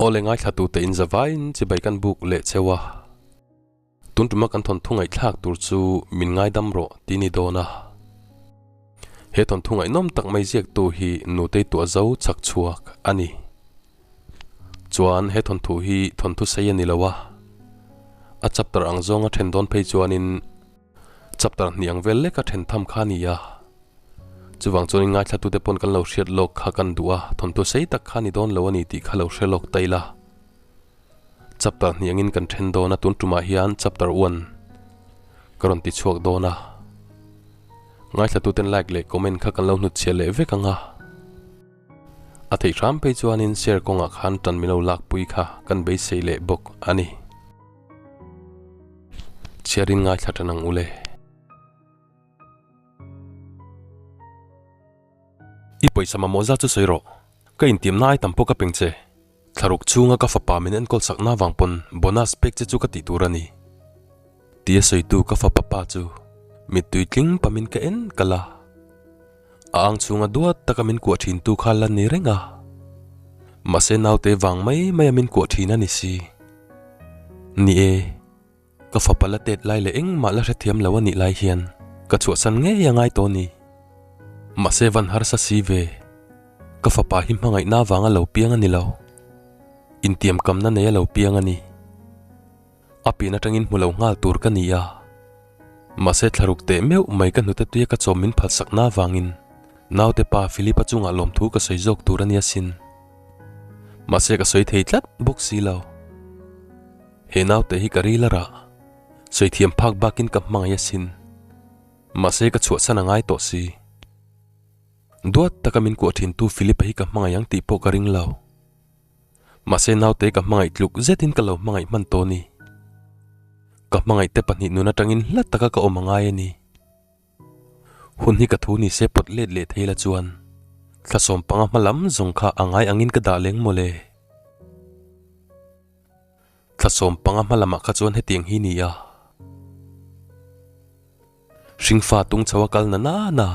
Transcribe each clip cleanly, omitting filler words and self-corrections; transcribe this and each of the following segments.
Awle ngaithla tute in zavaiin chibai kan buk leh cheu a. Tun tuma kan thawnthu ngaihthlak tur chu min ngaidam rawh tih ni dawn a. He thawnthu ngaihnawm tak mai ziaktu hi Nutei tuah zo chak chhuak a ni. Chuan he thawnthu hi thawnthu sei a ni lo a. A chapter ang zawnga then dawn phei chuanin chapter hnih ang vel leka then tham kha a ni a. Chuvang chuanin ngaithlatute pawn kan lo hriat lawk kha kan duh a, thawnthu sei tak kha a ni dawn lo a ni tih kha lo hre lawk ta ila. Chapter hnih angin kan then dawn a, tun tumah hian chapter one ka rawn ti chhuak dawn a. Ngaithlatuten like leh comment kha kan lo hnutchhiah leh vek ang a. A theih hram phei chuanin share kawngah khan tan min lo lakpui kha kan beisei leh bawk a ni. Chhiarin ngaithla tan ang ule. I pawisa mamawh zat chu sawi rawh. Ka intiamna ai tam pawh ka peng che. Thlaruk chhunga ka fapa min enkawl sakna avang pawn bonus pek che chu ka tih tur a ni. Tia sawitu ka fapa pa chu mittui tling pamin ka en kal a. A ang chhunga duat taka min kuah thintu kha la ni reng a. Mahse naute vang mai maia min kuah thin a ni si. Ni e. Ka fapa la tet lai leh engmah la hrethiam lo a nih lai hian ka chhuahsan ngei a ngai tawh a ni. Mahse van harsa si ve, ka fapa hi hmangaihna avanga lo piang a ni lo. Intiamkamna nei a lo piang a ni. A pian atangin hmu lo nghal tur ka ni a. Mahse thlaruk teh meuh mai ka hnute tuia ka chawm min phalsakna avangin naute pa Philip-a chungah lawmthu ka sawi zawk tur a ni asin. Mahse ka sawi thei tlat bawk si lo. He naute hi ka ril a rah. Sawi thiam phak bakin ka hmangaih asin. Mahse ka chhuahsan a ngai tawh si. Duat taka min kuah thintu Philip-a hi ka hmangaih ang tih pawh ka ring lo. Mahse naute ka hmangaih tluk zetin ka lo hmangaih hman tawh ni. Ka hmangaih te pahnih nun atangin hla taka ka awm a ngai a ni. Hun hi ka thu ni se pawt let leh thei la chuan thlasawm panga hma lam zawng kha a ngai angin ka dah leng mawle. Thlasawm panga hma lamah kha chuan hetiang hi ni a. Hringfa tung chho a kal na na na,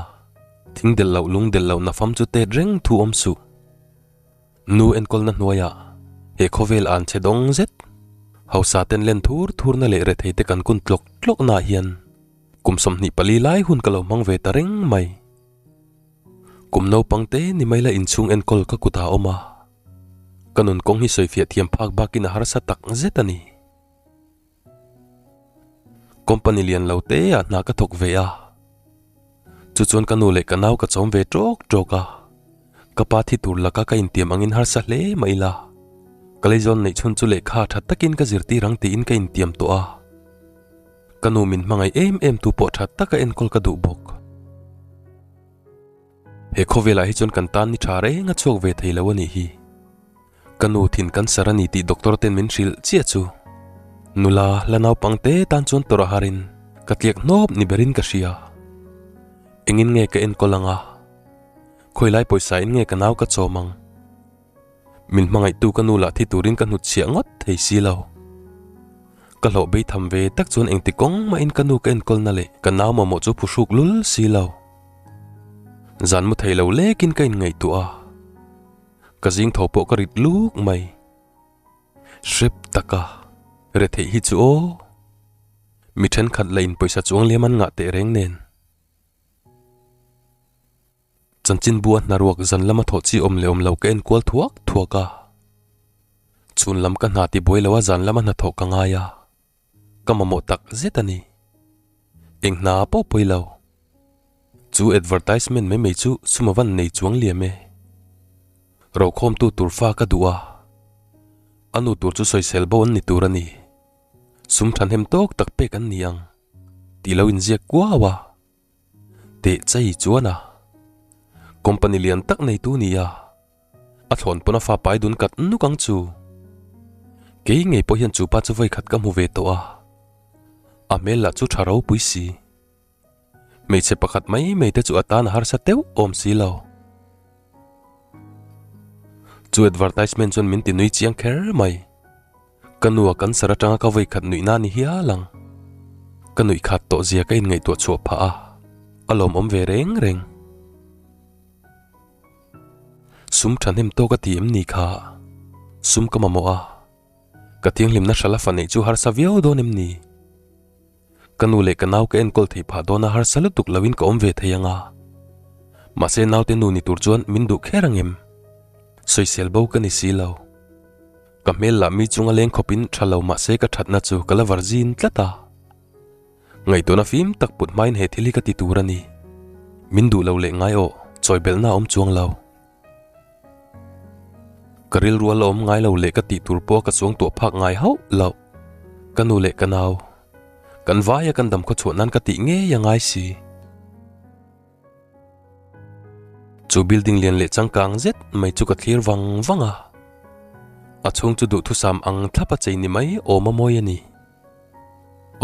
thing del loh lung del loh na fam chu tet reng thu awm suh. Nu enkawlna hnuaiah he khawvel an che dawng zet. Hausa ten len thur thurna leh rethei te kan kun tlawk tlawk naah hian kum 24 lai hun ka lo hmang ve ta reng mai. Kum naupang te ni mai la inchhung enkawl ka kutah a awm a. Ka nun kawng hi sawifiah thiam phak bakin a harsa tak zet a ni. Company lian lo te ah hna ka thawk ve a. Chu chuan ka nu leh ka nau ka chawm ve tawk tawk a. Ka pa thi tur laka ka intiam angin harsa hle mah ila. Ka leizawn neih chhun chu lehkha tha takin ka zirtir ang tiin ka intiam tawh a. Ka nu min hmangaih em em tu pawh tha taka enkawl ka duh bawk. He khawvelah hi chuan kan tan ni tha reng a chhuak ve thei lo a nih hi. Ka nu thin cancer a ni tih doctor ten min hrilh chiah chu. Nula la naupang te tan chuan tawrh a harin ka tliak hnawp ni berin ka hria. Engin nge ka enkawl ang a? Khawilai pawisa in nge ka nau ka chawm ang? Min hmangaihtu ka nu lah thi turin ka hnutchhiah ngawt thei si lo. Ka hlawh bei tham ve tak chuan engti kawng mahin ka nu ka enkawlna leh ka nau mamawh chu phuhruk lul si lo. Zan mu thei lo lekin ka inngaihtuah a, ka zing tho pawh ka rit luk mai. Hrep taka retheih hi chu aw. Mi thenkhat la in pawisa chuang liam an ngah teh reng nen. Chanchinbu a hnaruak zan lama thawh chi awm leh awm lo ka en kual thuak thuak a. Chhun lam ka hna ti buai lo a zan lama hnathawh ka ngai a. Ka mamawh tak zet a ni. Eng hna pawh pawi lo. Chu advertisement mai mai chu suma van nei chuang liam e. Rokhawmtu tur fa ka duh a. A nu tur chu sawisel bo an ni tur a ni. Sum thahnem tawk tak pek an ni ang tih lo inziak kuau a. Teh chei chuan a. Company lian tak neitu ni a. A thlawn pawn a fa pai dun kat nuk ang chu. Kei ngei pawh hian chu pa chu vawikhat ka hmu ve tawh a. A hmel lah chu tha ropui si. Hmeichhe pakhat mai mai te chu a tan a harsa teuh awm si lo. Chu advertisement chuan min ti nui chiang kher mai. Ka nu a cancer atanga ka vawikhat nuihna ni hial ang. Ka nuih khat tawh zia ka inngaihtuah chhuah phah a, a lawmawm ve reng reng. Sum thahnem tawk a ti em ni kha? Sum ka mamawh a, ka thianghlimna hrala fa neih chu harsa viau dawn em ni? Ka nu leh ka nau ka enkawl theih phah dawn a harsa lutuk loin ka awm ve thei ang a. Mahse naute nu ni tur chuan min duh kher ang em? Sawisel bo ka ni si lo. Ka hmel lah mi chunga leng khawpin tha lo mahse ka thatna chu ka la varzin tlat a. Ngaihtuahna fim tak put hmain he thil hi ka ti tur a ni. Min duh lo leh ngai aw, chawi belhna a awm chuang lo. Ka rilru a la awm ngai lo leh ka tih tur pawh ka chuang tuah phak ngai hauh loh. Ka nu leh ka nau, kan vaia kan dam khawchhuah nan ka tih ngei a ngai si. Chu building lian leh changkang zet mai chu ka thlir vang vang a. A chhung chu duhthusam ang thlap a chei ni mai awm a mawi a ni.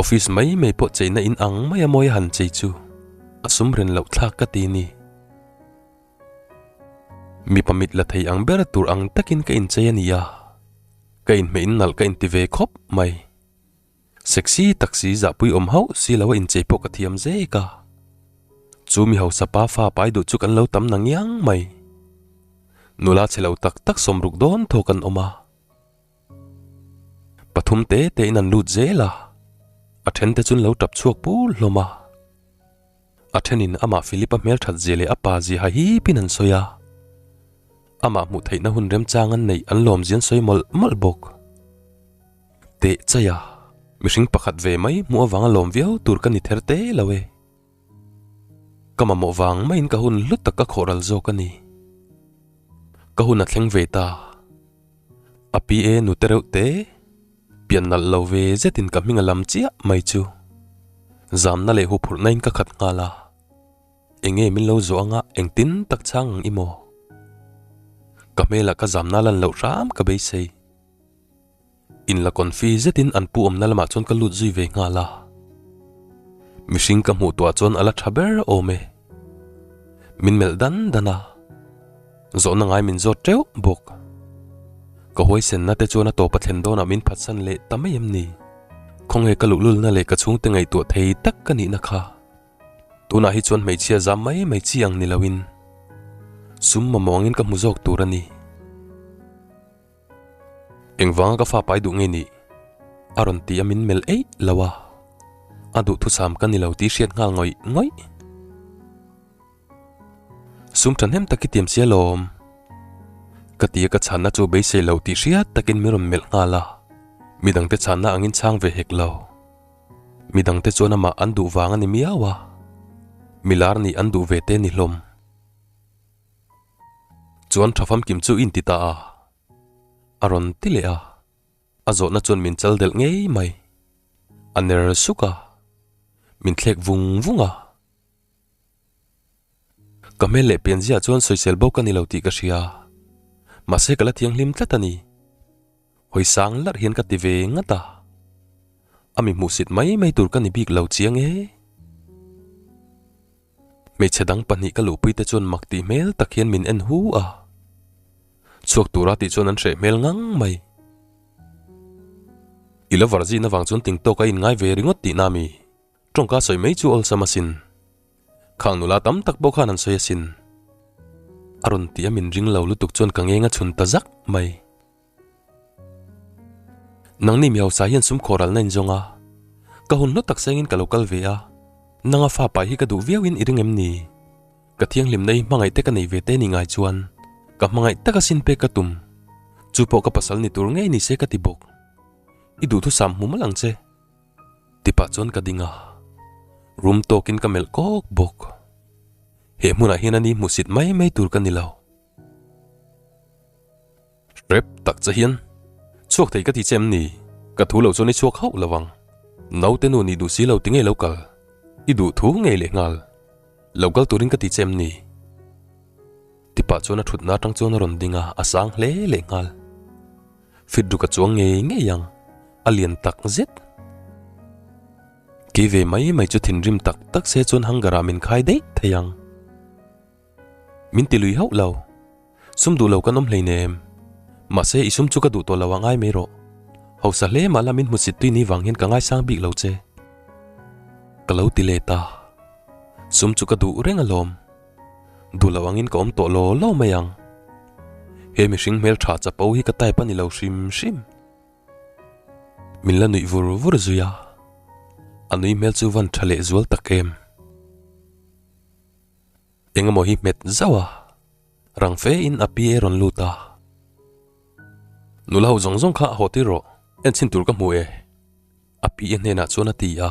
Office mai mai pawh cheina in ang mai a mawi a han chei chu a sum ren loh thlak ka ti ni. Mipa mit la thei ang ber tur ang takin ka inchei a ni a, ka inhmeh in nalh ka inti ve khawp mai. Sexy tak si zahpui awm hauh si lo a inchei pawh ka thiam zek a. Chu mi hausa pa fa pai duh chu kan lo tam na ngiang mai. Nula chhe lo tak tak sawmruk dawn thaw kan awm a. Pathum te te in an lut zel a, a then te chu an lo tap chhuak pur hlawm a. A thenin amah Philip-a hmelthat zia leh a pa zia ha hipin an sawi a, amah hmuh theihna hun remchang an neih an lawm zia an sawi mawlh mawlh bawk. Teh chaih a, mihring pakhat ve mai hmuh avanga lawm viau tur ka ni ther te lo e. Ka mamawh vang maiin ka hun hlu tak ka khawh ral zawk a ni. Ka hun a thleng ve ta. A PA nute reuh te. Pian nalh lo ve zetin ka hming a lam chiah mai chu zamna leh huphurhna in ka khat nghal a, enge min lo zawh anga engtin tak chhang ang i maw? Ka hmelah ka zamna lan loh hram ka beisei. In la confi zetin an pu awmna lamah chuan ka lut zui ve nghal a, mihring ka hmuh tuah chuan a la tha ber awm e. Min melh dan dan a. Zawhna ngai min zawt teuh bawk. Ka huaisenna te chuan a tawp a thlen dawnah min phatsan leh ta mai em ni? Khawnge ka luhlulna leh ka chhungte ngaihtuah thei tak ka nihna kha? Tunah hi chuan hmeichhia zam mai mai chi ang ni loin sum mamawh angin ka hmu zawk tur a ni. Engvanga ka fa pai duh nge nih? A rawn ti a min melh eih lo a. A duhthusam ka ni lo tih hriat nghal ngawih ngawih. Sum thahnem tak i tiam sia lawm. Ka ti a ka chhanna chu beisei lo tih hriat takin min rawn melh nghal a, midangte chhanna angin chhang ve hek lo. Midangte chuan amah an duh vang a ni miau a, milar nih an duh ve te ni hlawm. Chuan tha famkim chu i inti ta a, a rawn ti leh a, a zawhna chuan min chal delh ngei mai. A ner suk a, min thlek vung vung a. Ka hmel leh pian ziah chuan sawisel bo ka ni lo tih ka hria. Mahse ka la thianghlim tlat a ni. Hawi sang larh hian ka ti ve ngat a. A mi hmuhsit mai mai tur ka ni bik lo chiang e. Hmeichhe dang pahnih ka luhpui te chuan mak tih hmel tak hian min en hu a. Chhuak tura tih chuan an hreh hmel ngang mai. I la varzin avang chuan tingtawk a inngai ve ringawt tihna mi? Tawngka sawi mai chu awlsam asin. Khang nula tam tak pawh khan an sawi asin. A rawn ti a min ring lo lutuk chuan ka ngeng a chhun ta zak mai. Nangni mi hausa hian sum khawralna in zawng a. Ka hun hlu tak sengin ka lo kal ve a. Nanga fa pai hi ka duh viauin i ring em ni? Ka thianghlimna hi hmangaih te ka nei ve te ni ngai chuan ka hmangaih tak asin pek ka tum. Chu pawh ka pasal ni tur ngei ni se ka ti bawk. I duhthusam hmu malh ang che. Tipah chuan ka ding a, rum tawkin ka melh kawk bawk. He hmunah hian a ni hmuhsit mai mai tur ka ni lo. Hrep tak che hian chhuak thei ka ti che em ni? Ka thu lo chuan i chhuak hauh lo ang. Naute nu nih duh si lo ti ngei lo kal. I duh thu ngei leh nghal. Lo kal turin ka ti che em ni? Tipah chuan a thutna atang chuan a rawn ding a, a sang hle leh nghal. Fit ruk a chuang ngei ngei ang, a lian tak zet. Kei ve mai mai chu thinrim tak tak se chuan hangar ah min khai daih thei ang. Min ti lui hauh lo. Sum duh lo kan awm hleinem. Mahse i sum chu ka duh tawh lo a ngai mai rawh. Hausa hle mah la min hmusit tui ni vang hian ka ngaisang bik lo che. Ka lo ti let a. Sum chu ka duh reng alawm. Duh lo angin ka awm tawh law law mai ang. He mihring hmeltha chapo hi ka type a ni lo hrim hrim. Min la nuih vur vur zui a, a nui hmel chu van tha leh zual tak em. Engemaw hi hmet zauh a, rang fe in a pi a rawn lut a. Nula ho zawng zawng kha a haw tir rawh, en chhin tur ka hmu e, a pi a hnenah chuan a ti a.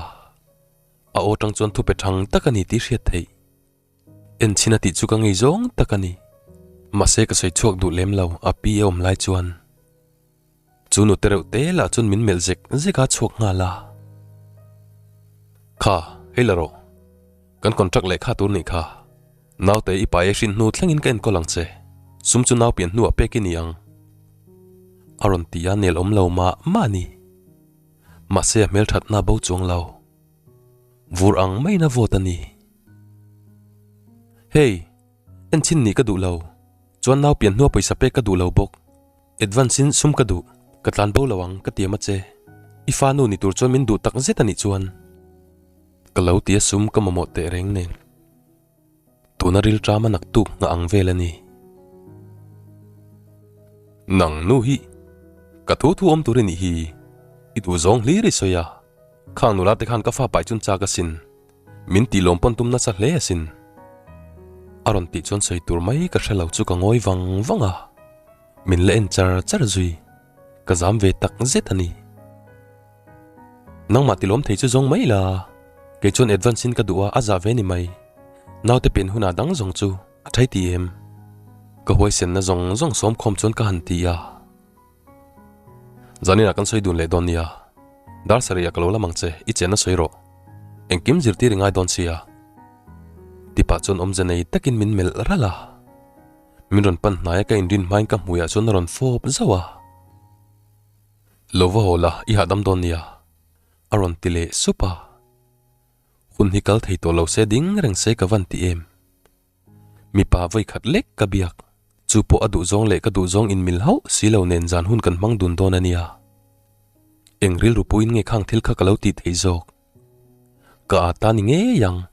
A aw tang chuan thupe thang tak a ni tih hriat theih. En chhin a tih chu ka ngei zawng tak a ni. Mahse ka sawi chhuak duh lem lo, a pi a awm lai chuan. Chu nute reuh te lah chuan min melh zek zek a chhuak nghal a. Kha, hei la rawh. Kan contract lehkha tur nih kha. Naute i pai hrin hnu thlengin ka enkawl ang che. Sum chu nau pian hnuah pek i ni ang. A rawn ti a nel awm lo mah mah a ni. Mahse a hmelthatna bo chuang lo. Vur ang maiin a vawt a ni. Hey, en chhin nih ka duh lo. Chuan nau pian hnua pawisa pek ka duh lo bawk. Advance in sum ka duh, ka tlan bo lo ang ka tiam a che. I fa nu ni tur chuan min duh tak zet a nih chuan. Ka lo ti a sum ka mamawh teh reng nen. Tuna rilṭam a naktuk nghah ang vel a ni. Nang nu hi, ka thu thu awm tur i nih hi, i duh zawng hlir i sawi a, khang nula te khan ka fa pai chun chak asin, min tih lawm pawn tum nasa hle asin. A rawn tih chuan sawi tur mai ka hre lo chu ka ngawi vang vang a. Min la en char char zui, ka zam ve tak zet a ni. Nangmah ti lawm thei chu zawng mai la, kei chuan advance in ka duh a, a zah ve ni mai. Naute pian hunah dang zawng chu a thai ti em? Ka huaisenna zawng zawng sawm khawm chuan ka han ti a. Zaninah kan sawi dun leh dawn nia, dar sarih ah ka lo lam ang che, i chenna sawi rawh. Engkim zirtir i ngai dawn sia. Tipah chuan awmze nei takin min melh ralh a. Min rawn pan hnai a ka inrin hmain ka hmuiah chuan a rawn fawp zauh a. Lo va haw la, i hahdam dawn nia, a rawn ti leh sup a. Hun hi kal thei tawh lo se ding reng se ka van ti em. Mipa vawi khat lek ka biak, chu pawh a duhzawng leh ka duhzawng inmil hauh si lo nen zan hun kan hmang dun dawn a nia. Eng rilru puiin nge khang thil kha ka lo tih theih zawk? Ka â ta ni ngei ang.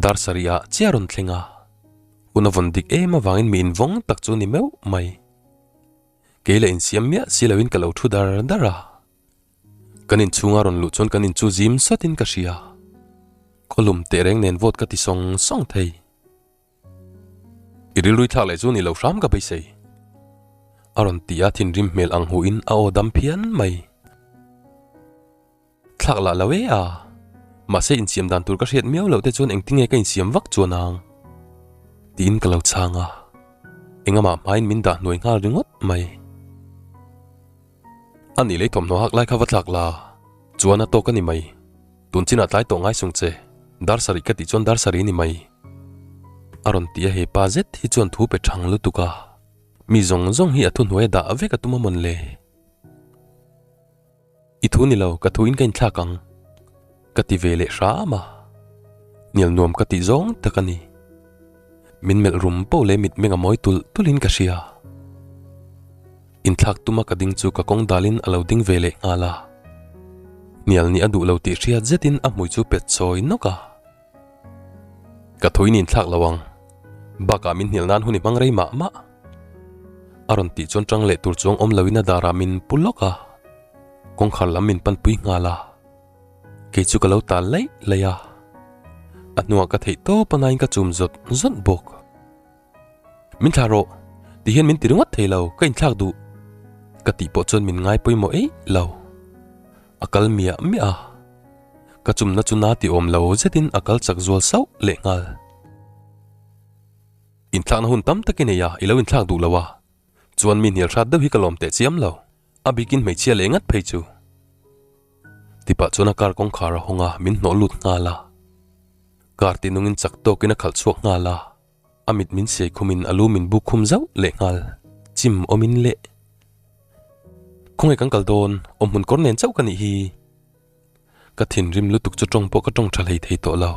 Dar sarih ah chiah rawn thleng a, hun a vawn dik em avangin mi invawng tak chu ni meuh mai. Kei la insiam miah si loin ka lo thu dar dar a. Kan inchhunga rawn luh chuan kan in chu zim satin ka hria. Khawlum tehreng nen vawt ka ti sawng sawng thei. I rilrui thlak leh chu ni lo hram ka beisei. A rawn ti a thinrim hmel ang huin a aw dam phian mai. Thlak lah lo e a. Mahse insiam dan tur ka hriat miau loh te chuan engtinge ka insiam vak chuan ang? Tiin ka lo chhang a. Engamah hmain min dah hnuai nghal ringawt mai. A nih lei thawmhnaw hak lai kha va thlak la, chuan a tawk a ni mai. Tun chinah tlai tawh ngai sung che, dar sarih ka tih chuan dar sarih a ni mai. A rawn ti a he pa zet hi chuan thu pe thang lutuk a. Mi zawng zawng hi a thuhnuai a dah vek a tum a mawn le. I thu ni lo, ka thu in ka inthlak ang, ka ti ve leh hram a. Hnial nuam ka tih zawng tak a ni. Min melh rum poh leh mitmeng a mawi tulh tulh in ka hria. Inthlak tuma ka ding chu ka kawng dalin a lo ding ve leh nghal a. Hnial nih a duh lo tih hriat zetin a hmui chu pet chawi nawk a. Ka thu in inthlak lo ang. Bakah min hnial nan hun i hmang rei mah mah. A rawn tih chuan tang leh tur chuang awm loin a darah min pu lawk a. Kawngkhar lam min panpui nghal a. Kei chu ka lo tal laih laih a. A hnuah ka theih tawp a nain ka chum zawt zawt bawk. Min thlah rawh, ti hian min ti ringawt thei lo, ka inthlak duh. Ka tih pawh chuan min ngai pawimawh eih lo. A kal miah miah a, ka chumna chu na ti awm lo zetin a kal chak zual sauh leh nghal. Inthlakna hun tam tak i nei a, i lo inthlak duh lo a, chuan mi hnial hrat deuh hi ka lawm teh chiam lo, a bikin hmeichhia leh ngat phei chu. Tipah chuan a car kawngkhar a hawng a, min hnawh lut nghal a. Car ti nungin chak tawkin a khalh chhuak nghal a. A mit min siai khumin a lu min buk khum zauh leh nghal, chim awmin leh. Khawnge kan kal dawn, awmhmun kawr nen chauh ka nih hi. Ka thinrim lutuk chu tawng pawh ka tawng tha hlei thei tawh lo.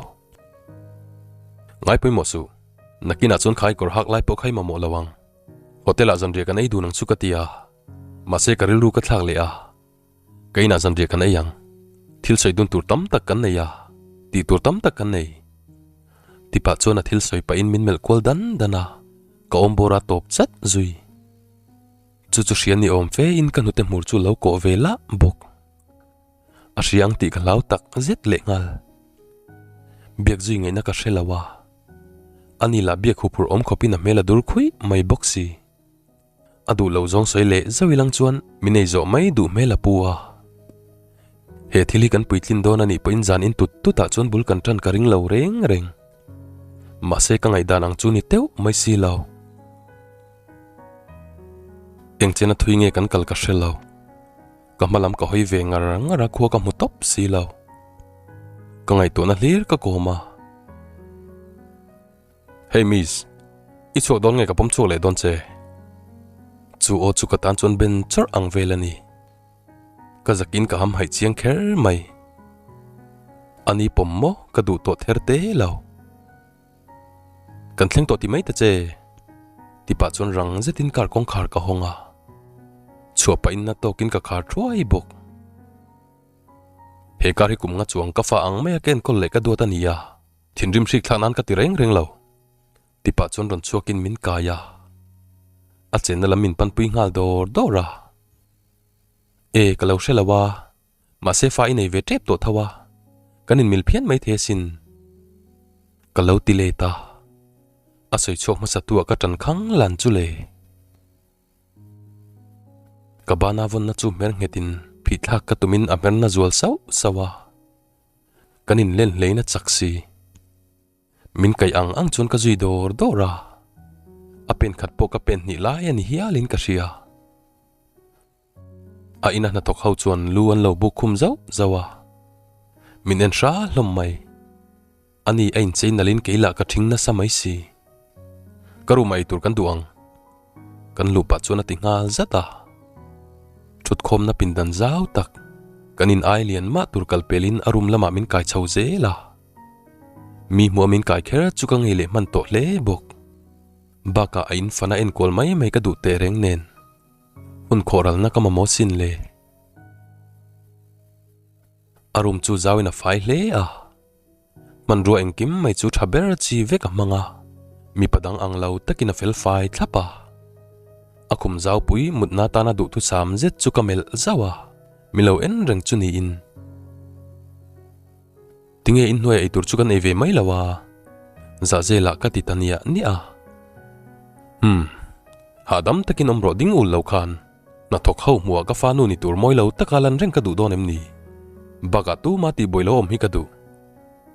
Ngai pawimawh suh, nakinah chuan khai kawr hak lai pawh kha i mamawh lo ang. Hotel ah zanriah kan ei dun ang chu ka ti a, mahse ka rilru ka thlak leh a. Ka inah zanriah kan ei ang. Thil sawi dun tur tam tak kan nei a, tih tur tam tak kan nei. Tipah chuan a thil sawi pahin min melh kual dan dan a. Ka awm bawr a tawp chat zui. Chu chu hria ni awm fe in ka hnute hmur chu lo kawh ve lah bawk. A hria ang tih ka hlau tak zet leh nghal. Biak zui ngaihna ka hre lo a. Ani lah biak huphurh awm khawpin a hmel a dur khuih mai bawk si. A duh lo zawng sawi leh zauh ilang chuan min ei zawh mai duh hmel a pu a. He thil hi kan puitlin dawn a nih pawhin zan in tut tut ah chuan bul kan tan ka ring lo reng reng. Mahse ka ngaihdan ang chu ni teuh mai si lo. Eng chena thui nge kan kal ka hre lo. Ka hma lam ka hawi ve ngar ngar a khua ka hmu tawp si lo. Ka ngaihtuahna hlir ka kawm a. Hey miss, i chhuak dawn nge ka pawm chhuak leh dawn che? Chu aw chu ka tan chuan ben chawrh ang vel a ni. Ka zakin ka ham haih chiang kher mai. Ani pawm maw ka duh tawh ther te lo. Kan thleng tawh ti mai ta che. Ti pah chuan rang zetin car kawngkhar ka hawng a. Chhuah pahin na tawkin ka khar thuai bawk. He car hi kum nga chuang ka fa ang mai a ka enkawl leh ka duat a ni a. Thinrim hrik thlak nan ka ti reng reng lo. Ti pah chuan rawn chhuakin min kai a. A chenna lam min panpui nghal dawr dawr a. E, ka lo hre lo a. Mahse fa i nei ve tep tawh tho a. Kan inmil phian mai thei asin. Ka lo ti let a. A sawi chhuak hmasa tu ah ka tan khang lan chu le. Ka bana vawnna chu hmer nghetin phih thlak ka tumin a hmerna zual sauh sauh a. Kan inlen hlein a chak si. Min kaih ang ang chuan ka zui dawr dawr a, a pen khat pawh ka pen hnih lai a ni hialin ka hria. A ina hnathawk ho chuan lu an lo buk khum zauh zauh a, min en hra hlawm mai. Ani a inchei nalhin kei lah ka ṭhing nasa mai si. Ka room ah eitur kan duh ang. Kan luh pah chuan a ti nghal zat a. Thutkhawmna pindan zau tak, kan in ai lian mah tur kal pelin a room lamah min kai chho zel a. Mi hmuh a min kai kher chu ka ngei leh hman tawh hle bawk. Bakah a in fana enkual mai mai ka duh teh reng nen. Hun khawhralna ka mamawh sin le. A room chu zauin a fai hle a. Hmanrua engkim mai chu tha ber chi vek a hmang a, mipa dang ang lo takin a fel fai thlap a. A khum zaupui mutna tana duhthusam zet chu ka melh zauh a, mi lo en reng chu niin. Tinge inhnuaia eitur chu kan ei ve mai lo a? Zahzelah ka ti ta niah niah a. Umm, hahdam takin awm rawh ding ul lo khan. Hnathawk ho hmuhah ka fanu ni tur mawi lo taka lan reng ka duh dawn em ni? Bakah tuma tihbuai lo awm hi ka duh.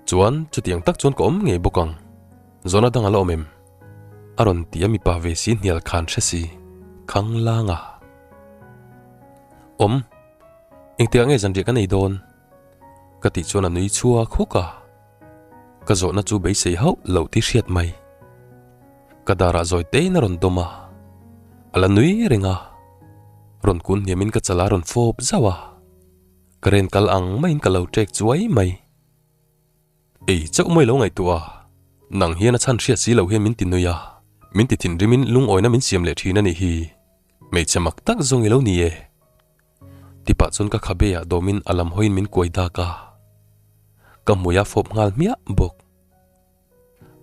Chuan, chutiang tak chuan ka awm ngei bawk ang. Zawhna dang a la awm em? A rawn ti a mipa ve si hnial khan hre si. Khang lang a. Awm. Engtiang nge zanriah kan ei dawn? Ka tih chuan a nui chhuak huk a. Ka zawhna chu beisei hauh loh tih hriat mai. Ka darah zawi tein a rawn dawm a, a la nui reng a. Rawn kun hniamin ka chala rawn fawp zauh a, ka ren kal ang maiin ka lo ṭek chuai mai. Ei chauh mai lo ngaihtuah a, nang hian a chhan hriat si loh hian min ti nui a, min ti thinrimin lungawina min siam leh ṭhin a nih hi. Hmeichhe mak tak zawng i lo ni e. Tipah chuan ka khabe ah dawmin a lam hawiin min kuai dak a, ka hmui a fawp nghal hmiah bawk.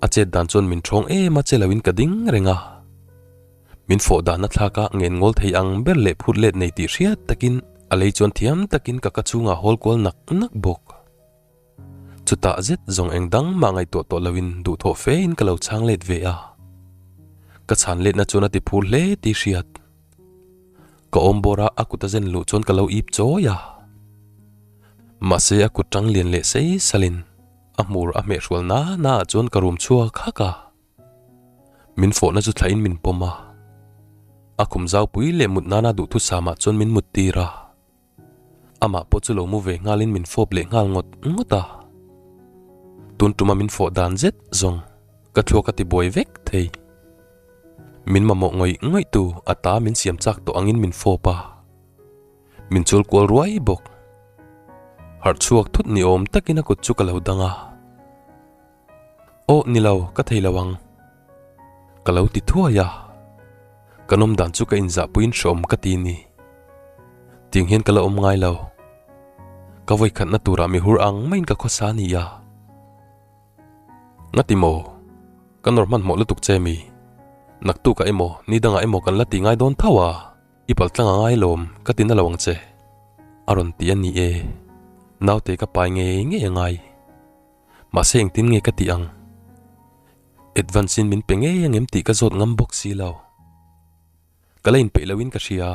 A chet dan chuan min ṭhawng em a che loin ka ding reng a. Min fawh dahna thlak a ngen ngawl thei ang ber leh phut let nei tih hriat takin a lei chuan thiam takin ka ka chhungah hawl kual nak nak bawk. Chutah zet zawng eng dang mah ngaihtuah tawh loin duhthawh fe in ka lo chhang let ve a. Ka chhan letna chuan a ti phur hle tih hriat. Ka awm bawr a a kut a zen luh chuan ka lo ip chawi a. Mahse a kut ṭang lian leh sei salin. A hmur a hmeh hrual na na ah chuan ka rum chhuak hak a. Min fawhna chu thlahin min pawm a. A khum zaupui leh mut nana duhthusam ah chuan min mut tir a. Amah pawh chu lo mu ve nghalin min fawp leh nghal ngawt ngawt a. Tun tuma min fawh dan zet zawng ka thluak a ti buai vek thei. Min mamawh ngawih ngawih tu a ta min siam chak tawh angin min fawp a. Min chul kual ruai bawk. Harh chhuak thut ni awm takin a kut chu ka lo dang a. Aw ni lo, ka thei lo ang. Ka lo ti thuai a. Ka nawm dan chu ka inzahpuiin hreawm ka ti ni. Tiang hian ka la awm ngai lo. Ka vawikhatna turah mi hur ang maiin ka khawsa ni a. Ngati maw? Ka nawr hmanhmawh lutuk che mi? Naktukah emaw, ni dangah emaw kan la ti ngai dawn tho a, i pal tlang a ngai lawm, ka ti na lo ang che. A rawn ti a ni e. Naute ka pai ngei ngei a ngai. Mahse engtin nge ka tih ang? Advance in min pe ngei ang em tih ka zawt ngam bawk si lo. Ka la inpeih loin ka hria.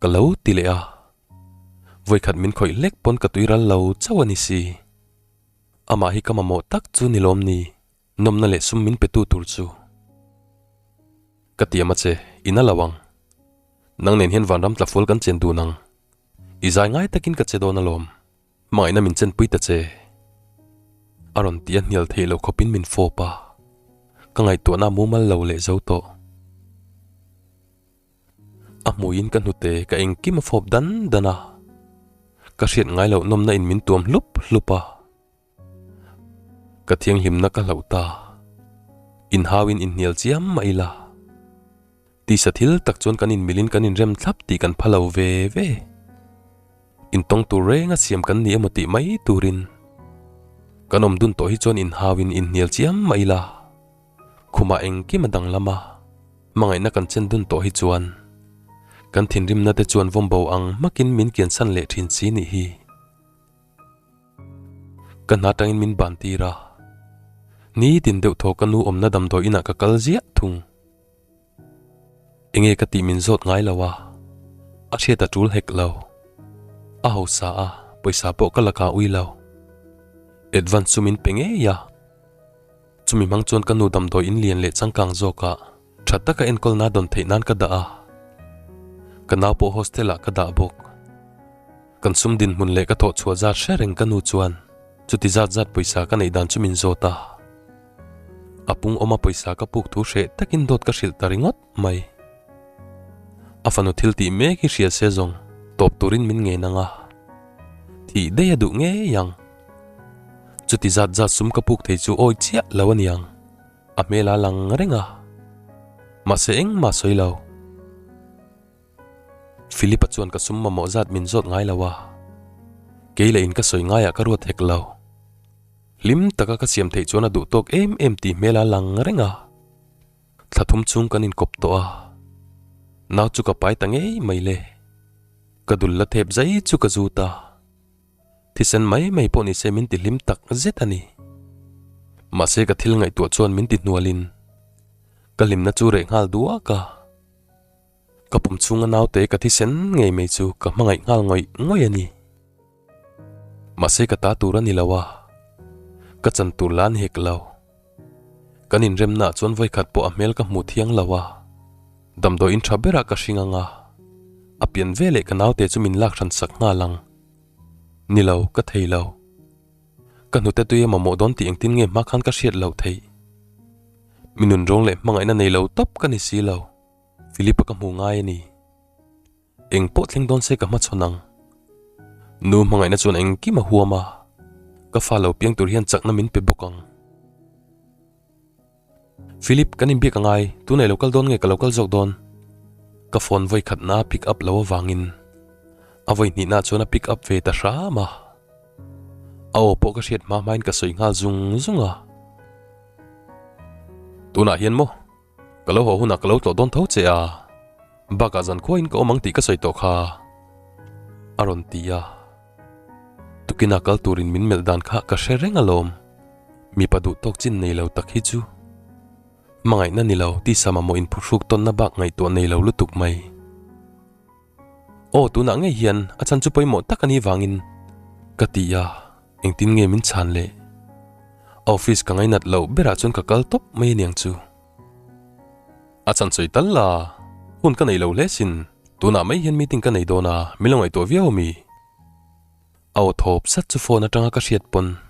Ka lo ti leh a. Vawikhat min khawih hlek pawn ka tui ral lo chauh a ni si. Amah hi ka mamawh tak chu ni lawm ni, nawmna leh sum min petu tur chu. Ka tiam a che, i na lo ang. Nang nen hian vanram tlafual kan chen dun ang. I zai ngai takin ka che dawn alawm. Hmangaihna min chenpui ta che. A rawn ti a hnial theih loh khawpin min fawp a. Ka ngaihtuahna a mumal lo leh zo tawh. A hmuiin ka hnute ka engkim a fawp dan dan a. Ka hriat ngai loh nawmna in min tuam hlup hlup a. Ka thianghlimna ka hlauh ta. Inhauin inhnial chiam mah ila. Tisa thil tak chuan kan inmilin kan inrem thlap tih kan pha lo ve ve. Intawng tur renga siam kan ni emaw tih mai turin kan awm dun tawh hi chuan inhauin inhnial chiam mah ila. Khumah engkim a danglam a, hmangaihna kan chen dun tawh hi chuan kan thinrimna te chuan vawmbo ang hmakin min kiansan leh thin si nih hi. Ka hna tangin min ban tir a, nitin deuh thaw ka nu awmna damdawi inah ka kal ziah thung. Enge ka tih min zawt ngai lo a, a hriat a tul hek lo. A hausa a, pawisa pawh ka lakah ui lo. Advance chu min pe ngei a. Chumi hmang chuan ka nu damdawi in lian leh changkang zawkah tha taka enkawlna dawn theih nan ka dah a. Ka nau pawh hostel ah ka dah bawk. Kan sum dinhmun leh ka thawh chhuah zat hre reng ka nu chuan chuti zat zat pawisa ka neih dan chu min zawt a. A pung awma pawisa ka puk thu hreh takin dawt ka hrilh ta ringawt mai. A fanu thil tih mek hi hria se zawng tawp turin min ngen ang a. Thih daih a duh ngei ang. Chuti zat zat sum ka puk thei chu awi chiah lo a niang. A hmel a lang reng a. Mahse engmah sawi lo. Philip-a chuan ka sum mamawh zat min zawt ngai lo a. Kei leh in ka sawi ngaiah ka ruat hek lo. Hlim taka ka siam theih chuan a duh tawk em em tih hmel a lang reng a. Thla thum chhung kan inkawp tawh a. Nau chu ka pai ta ngei mai le. Ka dul la thep zai chu ka zut a. Thisen mai mai pawh nise min ti hlim tak zet a ni. Mahse ka thil ngaihtuah chuan min ti hnualin ka hlimna chu reh nghal duak a. Ka pum chhunga naute ka thisen ngei mai chu ka hmangaih nghal ngawih ngawih a ni. Mahse ka ta tur a ni lo a, ka chan tur la a ni hek lo. Kan inremnaah chuan vawikhat pawh a hmel ka hmu thiang lo a, damdawiin tha berah ka hring ang a, a pian veleh ka naute chu min lak hran sak nghal ang. Ni lo, ka thei lo. Ka hnute tui a mamawh dawn tih engtin nge hma khan ka hriat loh theih. Mi nunrawng leh hmangaihna nei lo tawp ka ni si lo. Philip-a ka hmu ngai a ni. Eng pawh thleng dawn se ka hmachhawn ang. Nu hmangaihna chuan engkim a huam a, ka fa lo piang tur hian chakna min pe bawk ang. Philip, kan inbiak a ngai, tunah i lo kal dawn nge ka lo kal zawk dawn? Ka phone vawi khatna a pick up lo avangin a vawi hnihna chuan a pick up ve ta hram a. A aw pawh ka hriat hma hmain ka sawi nghal zung zung a. Tunah hian maw? Ka lo haw hunah ka lo tlawh dawn tho che a, bakah zankhuain ka awm ang tih ka sawi tawh kha, a rawn ti a. Tukina kal turin min melh dan kha ka hre reng alawm, mipa duh tawk chin nei lo tak hi chu. Hmangaihna ni lo, tisa mamawh inphuhruk tawnna bak ngaihtuah nei lo lutuk mai. Aw, tunah ngei hian a chhan chu pawimawh tak a nih vangin ka ti a, engtin nge min chhan le? A office ka ngainat loh berah chuan ka kal tawp mai aniang chu. A chhan sawi tal la, hun ka nei lo hle sin, tunah mai hian meeting ka nei dawn a, min lo ngaihtuah viau ami? A aw thawp sat chu phone atanga ka hriat pawn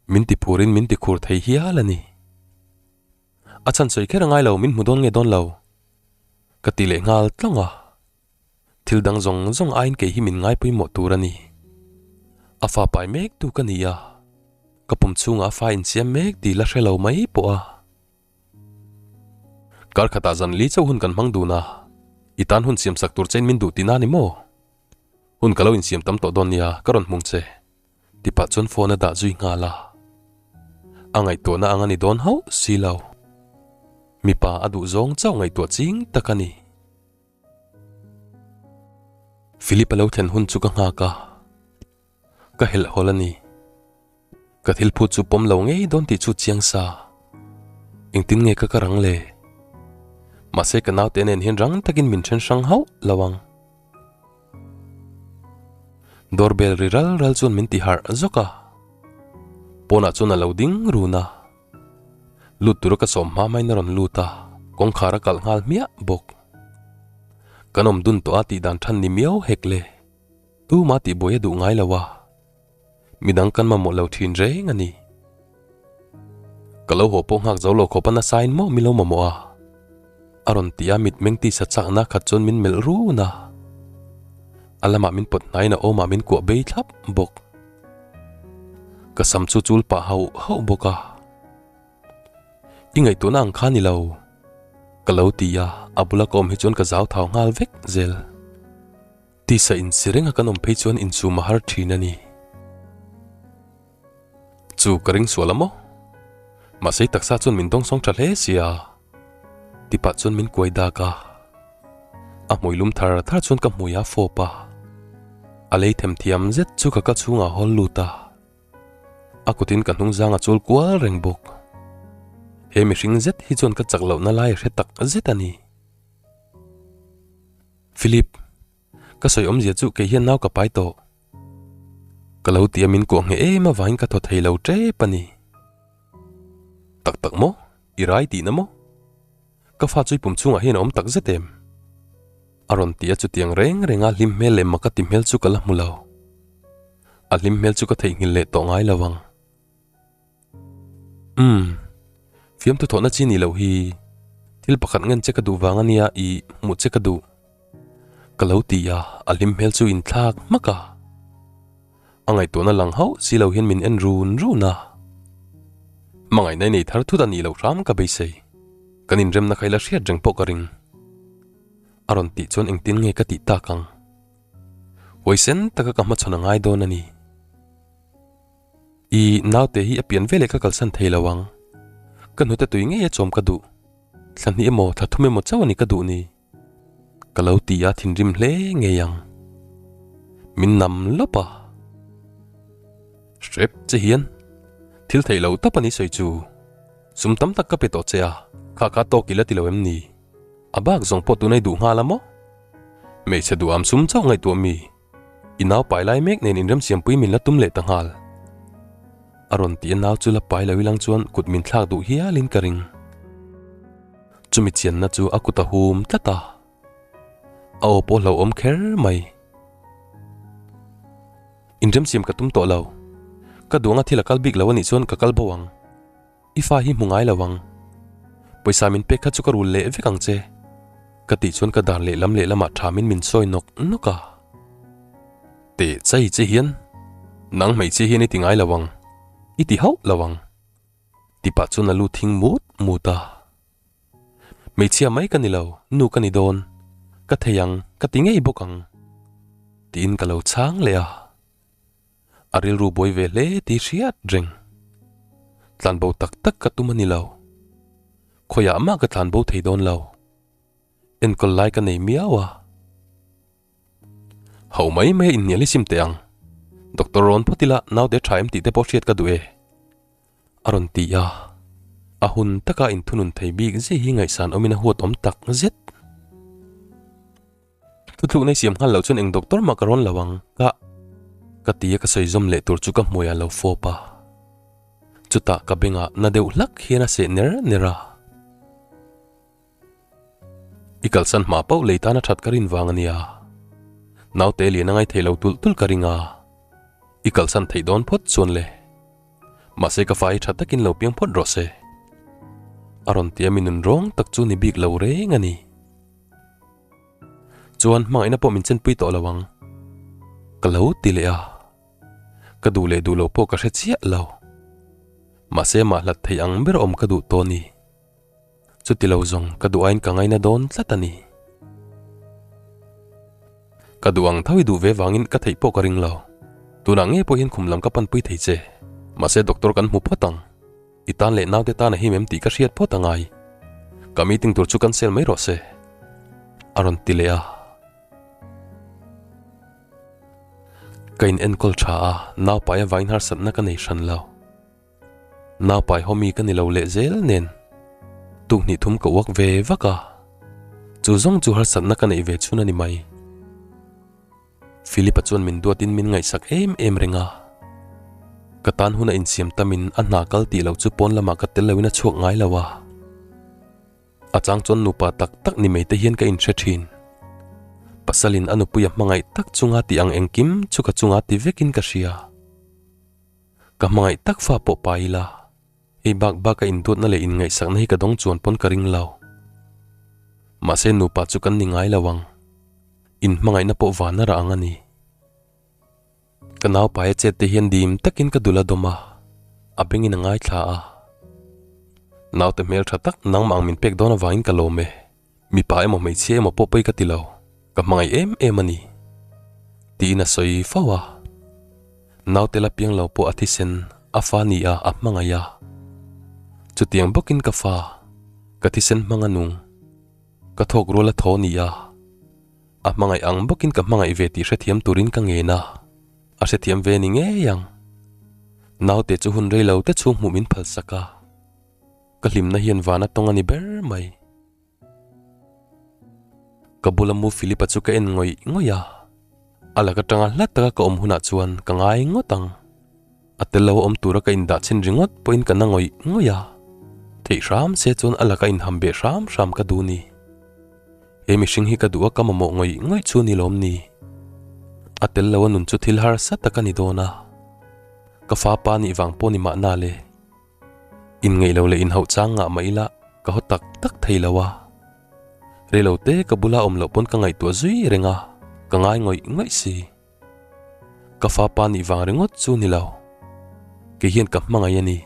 min ti phurin min ti khur thei hial a ni. A chhan sawi kher a ngai lo, min hmu dawn nge dawn lo? Ka ti leh nghal tlawng a. Thil dang zawng zawng aiin kei hi min ngai pawimawh tur a ni. A fa pai mek tu ka ni a, ka pum chhungah a fa insiam mek tih la hre lo mai pawh a. Kar khatah zan li chauh hun kan hmang dun a, i tan hun siam sak tur chein min duh tihna a ni maw? Hun ka lo insiam tam tawh dawn nia, ka rawn hmung che. Ti pah chuan phone a dah zui nghal a. A ngaihtuahna ang a ni dawn hauh si lo. Mipa a duh zawng chauh ngaihtuah ching tak a ni. Philip a lo thlen hun chu ka nghak a, ka helh hawl a ni. Ka thil phut chu pawm lo ngei dawn tih chu chiang sa. Engtin nge ka ka rang le? Mahse ka naute nen hian rang takin min then hrang hauh lo ang. Doorbell ri ral ral chuan min ti harh zawk a. Pawnah chuan a lo ding run a. Lut tura ka sawm hma hmain a rawn lut a, kawngkhar a kalh nghal hmiah bawk. Kan awm dun tawh a tih dan than ni miau hek le. Tuma tihbuai a duh ngai lo a. Midang kan mamawh lo thin reng a ni. Ka lo haw pawh nghak zo lo khawp a nasain maw mi lo mamawh a? A rawn ti a, mitmeng tisa chakna khat chuan min melh run a. A lamah min pawt hnaiin a awmah min kuah bei thlap bawk. Ka sam chu chul pah hauh hauh bawk a. I ngaihtuahna ang kha ni lo. Ka lo ti a, a bula ka awm hi chuan ka zau thau nghal vek zel. Tisa insi renga kan awm phei chuan insum a har thin a ni. Chu ka ring sual a maw? Mahse i taksa chuan min dawngsawng tha hle sia. Tipah chuan min kuai dak a. A hmui lum thar thar chuan ka hmui a fawp a. A lei themthiam zet chu ka ka chhungah hawl lut a. A kutin ka hnungzang a chul kual reng bawk. He mihring zet hi chuan ka chak lohna lai a hre tak zet a ni. Philip, ka sawi awmzia chu kei hian nau ka pai tawh. Ka lo ti a min kuah ngheh em avangin ka thaw thei lo tep a ni. Tak tak maw? I rai tihna maw? Ka fa chu i pum chhungah hian a awm tak zet em? A rawn ti a chutiang reng reng a hlim hmel leh mak a ti hmel chu ka la hmu lo. A hlim hmel chu ka theihnghilh leh tawh ngai lo ang. Umm, fiamthu thawhna chi ni loh hi thil pakhat ngen che ka duh vang a nia i hmuh che ka duh. Ka lo ti a, a hlim hmel chu inthlak hmak a. A ngaihtuahna lang hauh si lo hian min en run run a. Hmangaihna i nei thar thut a nih loh hram ka beisei. Kan inremna kha i la hriat reng pawh ka ring. A rawn tih chuan engtin nge ka tih tak ang? Huaisen taka ka hmachhawn a ngai dawn a ni. I naute hi a pian veleh ka kalsan thei lo ang. Ka hnute tui ngei a chawm ka duh. Thla hnih emaw thla thum emaw chauh a ni ka duh ni. Ka lo ti a thinrim hle ngei ang. Min nam lawp a. Hrep che hian thil theih lo tawp a ni sawi chu. Sum tam tak ka pe tawh che a, kha kha tawk ila ti lo em ni? A bak zawng pawh tunai duh nghal a maw? Hmeichhe duham sum chauh ngaihtuah mi? I nau pai lai mek nen inremsiampui min la tum leh ta nghal. A rawn ti a nau chu la pai lo ilang chuan kut min thlak duh hialin ka ring. Chumi chianna chu a kut a hum tlat a. A aw pawh hlauhawm kher mai. Inremsiam ka tum tawh lo. Ka duang a thil a kal bik lo anih chuan ka kal bo ang. I fa hi hmu ngai lo ang. Pawisa min pek kha chu ka rul leh vek ang che. Ka tih chuan ka dar lehlam lehlamah thamin min sawi nawk nawk a. Teh chai che hian nang hmeichhia hian i ti ngai lo ang, i ti hauh lo ang. Ti pah chuan a lu thing mut mut a. Hmeichhia mai ka ni lo, nu ka ni dawn. Ka thei ang, ka ti ngei bawk ang. Tiin ka lo chhang leh a. A rilru buai ve hle tih hriat reng. Tlanbo tak tak ka tum a ni lo. Khawiah mah ka tlanbo thei dawn lo. Enkawl lai ka nei miau a. Ho mai mai a inhnial hi sim teh ang. Doctor rawn phawt ila naute tha em tih te pawh hriat ka duh e. A rawn ti a. A hun taka inthunun thei bik zia hi ngaihsan awmin a huat awm tak zet. Thuthlukna i siam nghal loh chuan eng doctor mah ka rawn lo ang ka ka ti a ka sawi zawm leh tur chu ka hmuiah lo fawp a. Chutah ka bengah na deuh hlak hian a seh ner ner a. I kalsan hma pauh lei tana that ka rin vang a nia. Naute lian a ngai thei lo tulh tulh ka ring a. I kalsan theih dawn phawt chuan le. Mahse ka fa hi tha takin lo piang phawt rawh se. A rawn ti a mi nun rawng tak chu ni bik lo reng a ni. Chuan hmangaihna pawh min chenpui tawh lo ang. Ka lo ti leh a. Ka duh leh duh loh pawh ka hre chiah lo. Mahse mah hlat thei ang ber awm ka duh tawh ni. Chuti lo zawng ka duh aiin ka ngaina dawn tlat a ni. Ka duh ang tho i duh ve vangin ka theih pawh ka ring lo. Tunah nge pawh hian khum lam ka panpui thei che. Mahse doctor kan hmu phawt ang. I tan leh naute tan a him em tih ka hriat phawt a ngai. Ka meeting tur chu cancel mai rawh se, a rawn ti leh a. Ka in enkawl tha a, naupai avangin harsatna ka nei hran lo. Naupai haw mi ka ni lo leh zel nen tukhnih thum ka uak ve vak a, chu zawng chu harsatna ka neih ve chhun a ni mai. Philip-a chuan min duatin min ngaihsak em em reng a, ka tan hun a insiam tamin a hna kal tih loh chu pawn lamah ka tel loin a chhuak ngai lo a. A chang chuan nupa tak tak ni mai te hian ka inhre thin. Pasalin a nupuia hmangaih tak chunga tih ang engkim chu ka chunga ti vekin ka hria. Ka hmangaih tak fa pawh pa ila, hei bak bak a induatna leh inngaihsakna hi ka dawng chuan pawn ka ring lo. Mahse nupa chu kan ni ngai lo ang. In hmangaihna pawh van a rah ang a ni. Ka naupaia chet te hian dim takin ka dul a dawm a, a bengin a ngaithla a. Naute hmeltha tak nangmah ang min pek dawn avangin ka lawm e. Mipa emaw hmeichhia emaw pawh pawi ka ti lo, ka hmangaih em em a ni. Tiin a sawi fo a. Naute la piang lo pawh a thisen a fa ni a a hmangaih a. Chutiang bawkin ka fa, ka thisen hmang a nung. Ka thawk rual a thaw ni a. A hmangaih ang bawkin ka hmangaih ve tih hrethiam turin ka ngen a, a hrethiam ve ni ngei ang. Naute chu hun rei lo te chhung hmuh min phalsak a. Ka hlimna hian van a tawng a ni ber mai. Ka bula mu Philip-a chu ka en ngawih ngawih a, a lak atanga hla taka ka awm hunah chuan ka ngai ngawt ang. A tel lo a awm tura ka indah chhin ringawt pawhin ka na ngawih ngawih a, theih hram se chuan a laka inham beh hram hram ka duh ni. He mihring hi ka duh a ka mamawh ngawih ngawih chu ni lawm ni. A tel lo a nun chu thil harsa tak a ni dawn a, ka fapa nih vang pawh ni mahna le. Inngeih lo leh inhauh chang ngah mah ila ka haw tak tak thei lo a. Reilo te ka bula awm loh pawn ka ngaihtuah zui reng a, ka ngai ngawih ngawih si. Ka fapa nih vang ringawt chu ni lo. Kei hian ka hmangaih a ni.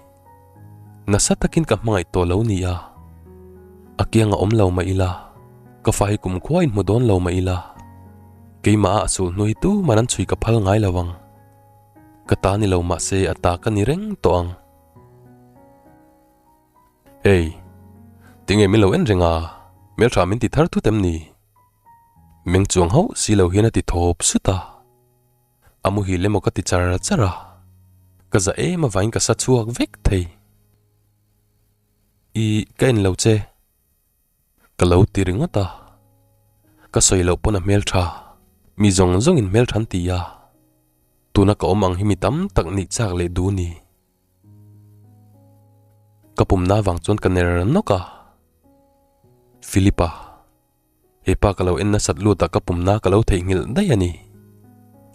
Nasa takin ka hmangaih tawh lo ni a. A kiang a awm lo mah ila, ka fa hi kumkhua inhmu dawn lo mah ila, keimah a a sulhnu hi tuman an chhui ka phal ngai lo ang. Ka ta ni lo mahse a ta ka ni reng tawh ang. Hey, tinge min lo en reng a, hmeltha min ti thar thut em ni? Meng chuang hauh si lo hian a ti thawp sut a. A muhil emaw ka ti char char a, ka za em avangin ka sa chhuak vek thei. I ka en lo che. Ka lo ti ringawt a, ka sawi loh pawn a hmeltha, mi zawng zawngin hmeltha an ti a, tuna ka awm ang hi mi tam tak nih chak leh duh ni. Ka pumna avang chuan ka ner nawk a, Philip-a, hepa ka lo en nasat lut ah ka pumna ka lo theihnghilh daih a ni,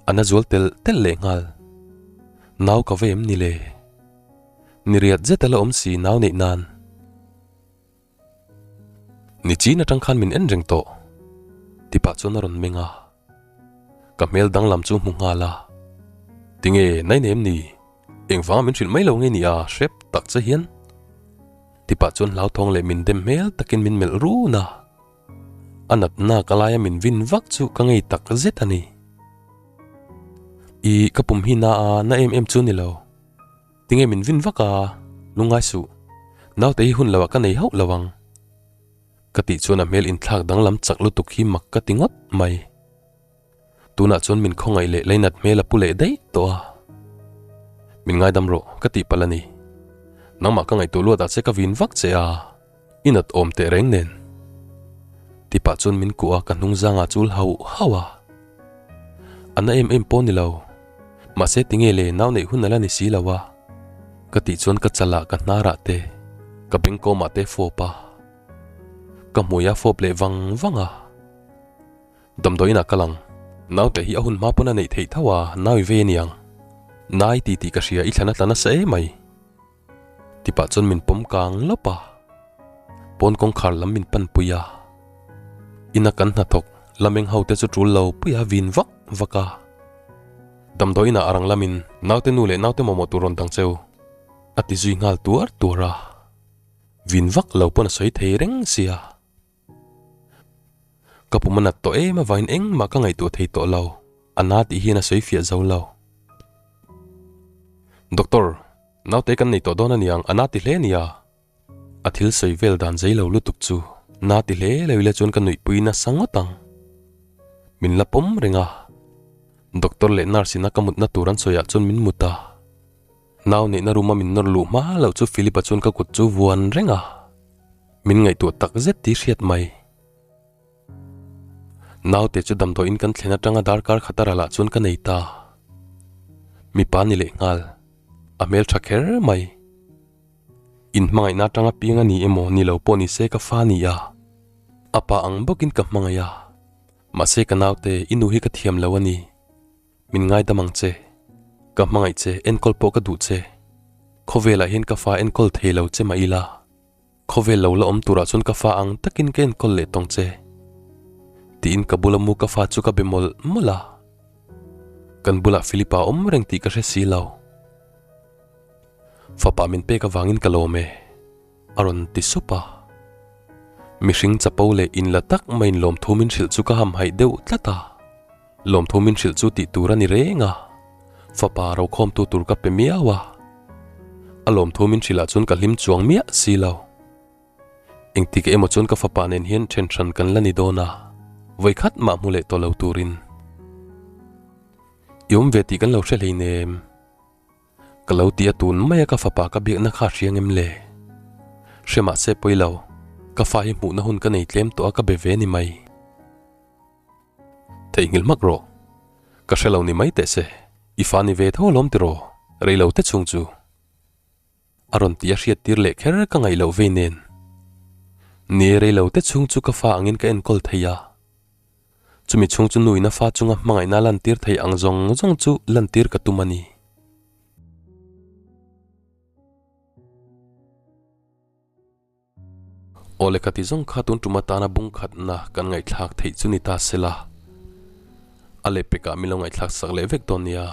a na zual telh telh leh nghal, nau ka va em ni le, ni riat zet a la awm si nau neih nan. Ni chin atang khan min en reng tawh ti pah chuan a rawn meng a, ka hmel danglam chu hmu nghal a, Tinge nai nem ni, engvanga min hrilh mai lo nge ni a hrep tak che hian? Ti pah chuan hlauthawng leh min dem hmel takin min melh run a, a natna ka laia min vin vak chu ka ngei tak zet a ni. I ka pum hi na a na em em chu ni lo. Tinge min vin vak a, lungngai suh. Naute hi hun loah ka nei hauh lo ang. Ka tih chuan a hmel inthlak danglam chak lutuk hi mak ka ti ngawt mai. Tunah chuan min khawngaih leh leinat hmel a pu leh daih tawh a. Min ngaidam rawh ka tih palh a ni. Nangmah ka ngaihtuah luatah che ka vin vak che a. I nat awm teh reng nen. Ti pah chuan min kuh a ka hnung zangah chul hauh hauh a. A na em em pawh ni lo. Mahse tinge le nau neih hun a la ni si lo a. Ka tih chuan ka chalah ka hnarah te, ka bengkawmah te fawp a. Ka hmui a fawp leh vang vang a. Damdawiin ah kal ang. Naute hi a hun hma pawn a neih theih tho a, nau i vei aniang. Nai ti tih ka hria i thlan a tla nasa emai. Ti pah chuan min pawm kang lawp a, pawn kawngkhar lam min pan pui a. Ina kan hnathawk lameng ho te chu tul lo pui a vin vak vak a. Damdawi inah a rang lamin naute nu leh naute mamawh tur rawn dang cheu a ti zui nghal tuar tuar a. Vin vak lo pawn a sawi thei reng sia. Ka pum a nat tawh em avangin engmah ka ngaihtuah thei tawh lo, a na tih hian a sawi fiah zo lo. Doctor, naute kan nei tawh dawn aniang, a na ti hle ania. A thil sawi vel dan zei lo lutuk chu na ti hle lo ila chuan ka nuihpui nasa ngawt ang. Min la pawm reng a, doctor leh nurse in a ka mutna tur an sawiah chuan min mut a. Nau neihna room a min nawr luh hma loh chu Philip-a chuan ka kut chu vuan reng a, min ngaihtuah tak zet tih hriat mai. Naute chu damdawiin kan thlen atanga darkar khat a ralah chuan ka nei ta. Mipa ni leh nghal. A hmel tha kher mai. In hmangaihna atanga piang a ni emaw ni lo pawh ni se ka fa ni a. A pa ang bawkin ka hmangaih a. Mahse ka naute i nu hi ka thiam lo a ni. Min ngaidam ang che. Ka hmangaih che enkawl pawh ka duh che. Khawvelah hian ka fa enkawl thei lo che mah ila. Khawvel lo la awm turah chuan ka fa ang takin ka enkawl leh tawng che. Tiin ka bula mu ka fa chu ka be mawlh mawlh a. Kan bulah Philip-a awm reng tih ka hre si lo. Fapa min pek avangin ka lawm e, a rawn ti sup a. Mihring chapo leh inla tak maiin lawmthu min hrilh chu ka hamhaih deuh tlat a. Lawmthu min hrilh chu tih tur a ni reng a, fapa rokhawmtu tur ka pe miau a. A lawmthu min hrilh ah chuan ka hlim chuang miah si lo. Engtik emaw chuan ka fapa nen hian then hran kan la ni dawn a, vawikhat mah hmu leh tawh lo turin. I awm ve tih kan lo hre hleinem. Ka lo ti a tun mai a ka fapa ka biakna kha a hria ngem le? Hre mah se pawi lo, ka fa hi hmuhna hun ka nei tlem tawh a ka be ve ni mai. Theihnghilh hmak rawh. Ka hre lo ni mai teh se. I fa ni ve tho alawm tiraw? Rei lo te chhung chu. A rawn ti a hriat tir leh kher ka ngaih loh vei nen. Ni e rei lo te chhung chu ka fa angin ka enkawl thei a. Chumi chhung chu nuin a fa chunga hmangaihna lantir thei ang zawng zawng chu lantir ka tum a ni. Aw lehkha ti zawng kha tun tum atana bung khatna kan ngaihthlak theih chu ni ta se la, a lehpekah min lo ngaihthlak sak leh vek dawn nia.